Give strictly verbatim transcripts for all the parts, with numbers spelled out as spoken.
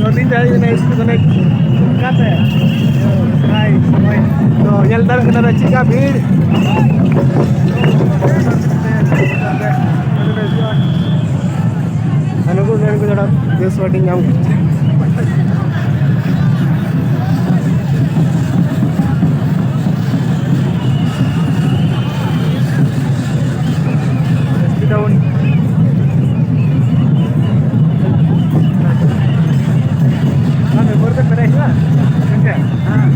ᱟᱹᱞᱤᱧ ᱫᱚ ᱦᱩᱭᱩᱜ ᱠᱟᱱᱟ ᱥᱠᱩᱞ ᱠᱷᱚᱱᱟᱜ ᱚᱱᱠᱟᱛᱮ ᱥᱚᱨᱦᱟᱭ ᱥᱚᱢᱚᱭ ᱫᱚ ᱧᱮᱞ ᱫᱟᱲᱮᱭᱟᱜ ᱠᱟᱱᱟ ᱪᱮᱫᱠᱟ ᱵᱷᱤᱲ᱾ ᱟᱨ ᱱᱩᱠᱩ ᱢᱮᱱ ᱠᱚ ᱛᱷᱚᱲᱟ ᱵᱮᱥ ᱦᱚᱲ ᱴᱷᱮᱱ ᱧᱟᱢ ᱠᱚ᱾ ᱡᱟᱹᱥᱛᱤ ᱛᱟᱵᱚᱱ᱾ ᱚᱱᱟ ᱢᱮᱢᱵᱚᱨ ᱛᱮ ᱯᱮᱨᱮᱡ ᱦᱩᱭᱩᱜᱼᱟ᱾ ᱦᱮᱸ᱾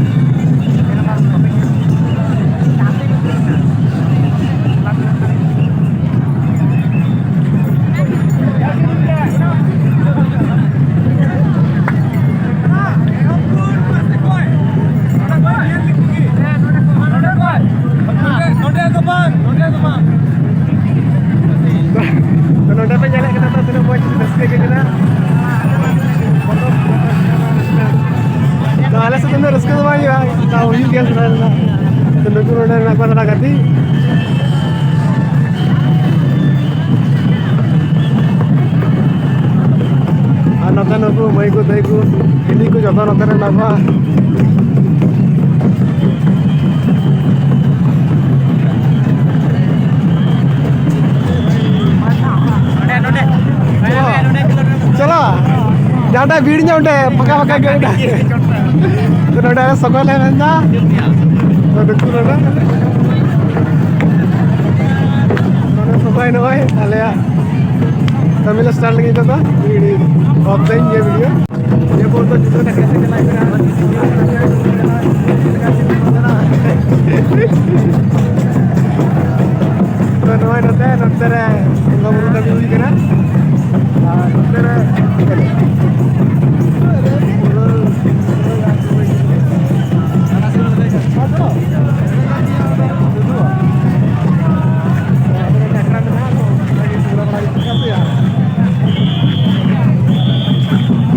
ᱱᱚᱰᱮ ᱯᱮ ᱧᱮᱞᱮᱫ ᱠᱟᱱᱟ ᱛᱚ, ᱛᱤᱱᱟᱹᱜ ᱢᱚᱡᱽ ᱨᱟᱹᱥᱠᱟᱹ ᱜᱮ ᱠᱟᱱᱟ᱾ ᱛᱚ, ᱟᱞᱮ ᱥᱮᱫ ᱫᱚ ᱩᱱᱟᱹᱜ ᱨᱟᱹᱥᱠᱟᱹ ᱫᱚ ᱵᱟᱝ ᱦᱩᱭᱩᱜᱼᱟ, ᱛᱟᱣ ᱦᱩᱭᱩᱜ ᱜᱮᱭᱟ ᱛᱷᱚᱲᱟ ᱛᱷᱚᱲᱟ᱾ ᱛᱚ, ᱱᱩᱠᱩ ᱱᱚᱰᱮ ᱢᱮᱱᱟᱜ ᱠᱚᱣᱟ ᱛᱷᱚᱲᱟ ᱜᱟᱛᱮ᱾ ᱟᱨ ᱱᱚᱛᱮ ᱱᱩᱠᱩ ᱢᱟᱹᱭ ᱠᱚ, ᱫᱟᱹᱭ ᱠᱚ, ᱦᱤᱞᱤ ᱠᱚ ᱡᱚᱛᱚ ᱱᱚᱛᱮ ᱨᱮ ᱢᱮᱱᱟᱜ ᱠᱚᱣᱟ᱾ ᱪᱚᱞᱚ, ᱡᱟᱦᱟᱸᱴᱟᱜ ᱵᱷᱤᱲ ᱧᱚᱜ ᱚᱸᱰᱮ, ᱯᱷᱟᱸᱠᱟ ᱯᱷᱟᱸᱠᱟ ᱜᱮ ᱚᱸᱰᱮ᱾ ᱛᱚ, ᱱᱚᱰᱮ ᱥᱚᱠᱚᱭ ᱞᱮ ᱢᱮᱱᱫᱟ᱾ ᱛᱚ, ᱱᱩᱠᱩ ᱱᱚᱰᱮ᱾ ᱱᱚᱰᱮ ᱥᱚᱠᱚᱭ ᱱᱚᱜᱼᱚᱭ ᱟᱞᱮᱭᱟᱜ ᱠᱟᱹᱢᱤ ᱞᱮ start ᱞᱟᱹᱜᱤᱫ ᱱᱤᱛᱚᱜ ᱫᱚ᱾ ᱵᱷᱤᱲ off ᱫᱟᱹᱧ ᱱᱤᱭᱟᱹ video᱾ ᱱᱤᱭᱟᱹ ᱯᱚᱨ ᱫᱚ ᱡᱩᱛᱟᱹ ᱰᱟᱠᱟᱭ ᱥᱮᱫ ᱪᱟᱞᱟᱜ ᱠᱟᱱᱟ᱾ ᱛᱚ, ᱱᱚᱜᱼᱚᱭ ᱱᱚᱛᱮ, ᱱᱚᱛᱮ ᱨᱮ ᱵᱚᱸᱜᱟ ᱵᱩᱨᱩ ᱠᱟᱹᱢᱤ ᱦᱩᱭ ᱠᱟᱱᱟ᱾ ᱟᱨ ᱱᱚᱛᱮ ᱨᱮ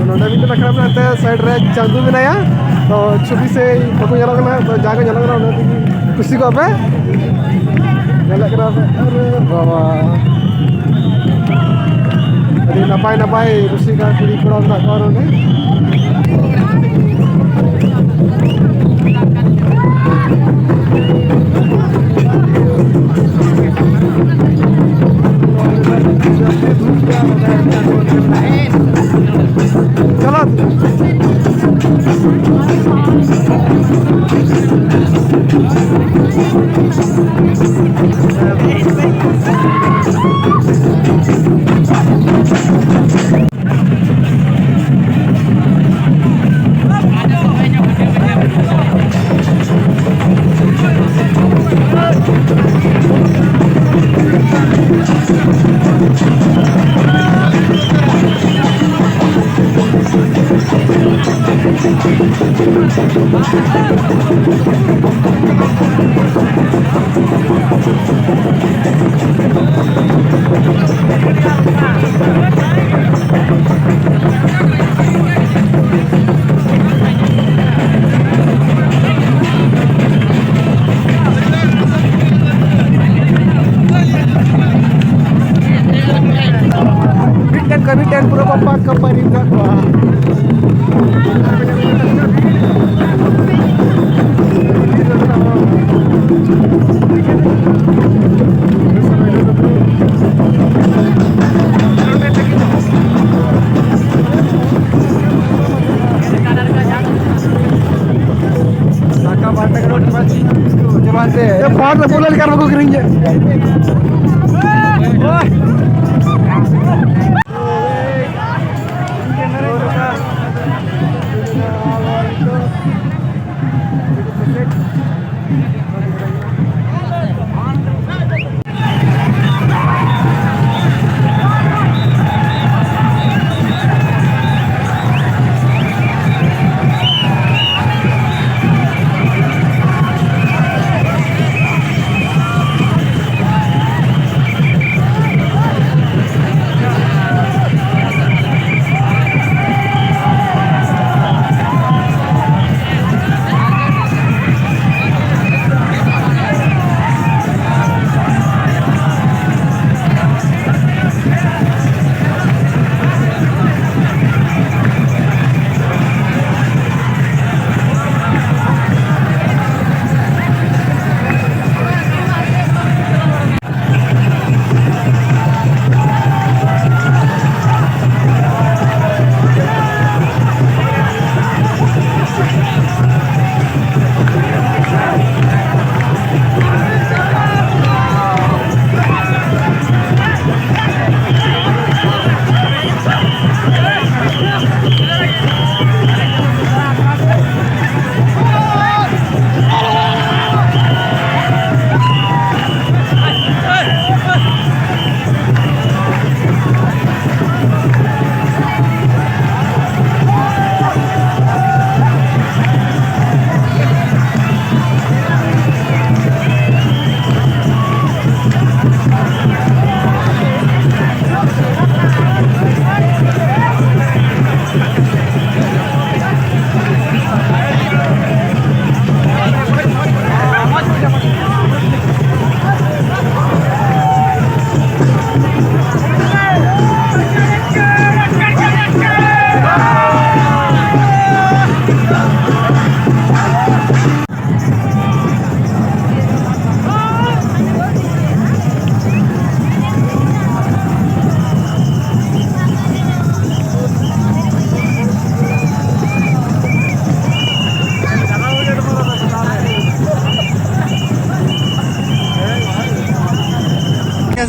ᱱᱚᱰᱮ ᱢᱤᱫᱴᱮᱱ ᱟᱠᱷᱲᱟ ᱢᱮᱱᱟᱜᱼᱟ, ᱥᱟᱭᱤᱰ ᱨᱮ ᱪᱟᱸᱫᱩ ᱢᱮᱱᱟᱭᱟ, ᱛᱚ ᱪᱷᱚᱵᱤ ᱥᱮ ᱵᱟᱠᱚ ᱧᱮᱞᱚᱜ ᱠᱟᱱᱟ, ᱛᱚ ᱡᱟᱜᱮ ᱧᱮᱞᱚᱜ ᱠᱟᱱᱟ ᱚᱱᱟ ᱛᱮᱜᱮ ᱠᱩᱥᱤ ᱠᱚᱜ ᱯᱮ᱾ ᱧᱮᱞᱮᱫ ᱠᱟᱱᱟ ᱯᱮ, ᱟᱨᱮ ᱵᱟᱵᱟ, ᱱᱟᱯᱟᱭ ᱱᱟᱯᱟᱭ ᱨᱩᱥᱤᱠᱟ ᱠᱩᱲᱤ ᱠᱚᱲᱟ ᱢᱮᱱᱟᱜ ᱠᱚᱣᱟ ᱱᱚᱰᱮ᱾ ᱪᱟᱞᱟᱜ᱾ ᱢᱤᱫᱴᱮᱱ ᱠᱷᱚᱱ ᱢᱤᱫᱴᱮᱱ ᱯᱩᱨᱟᱹ ᱠᱚ ᱯᱟᱠ ᱠᱚ ᱯᱟᱹᱨᱤ ᱠᱟᱜ ᱠᱚᱣᱟ᱾ ᱯᱟᱴ ᱨᱮ ᱵᱚᱞᱚ ᱞᱮᱠᱷᱟᱱ ᱵᱟᱠᱚ ᱠᱤᱨᱤᱧ ᱜᱮᱭᱟ᱾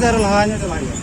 ᱟᱨᱚ ᱞᱟᱦᱟ ᱧᱚᱜ ᱪᱟᱞᱟᱜ ᱦᱩᱭᱩᱜᱼᱟ᱾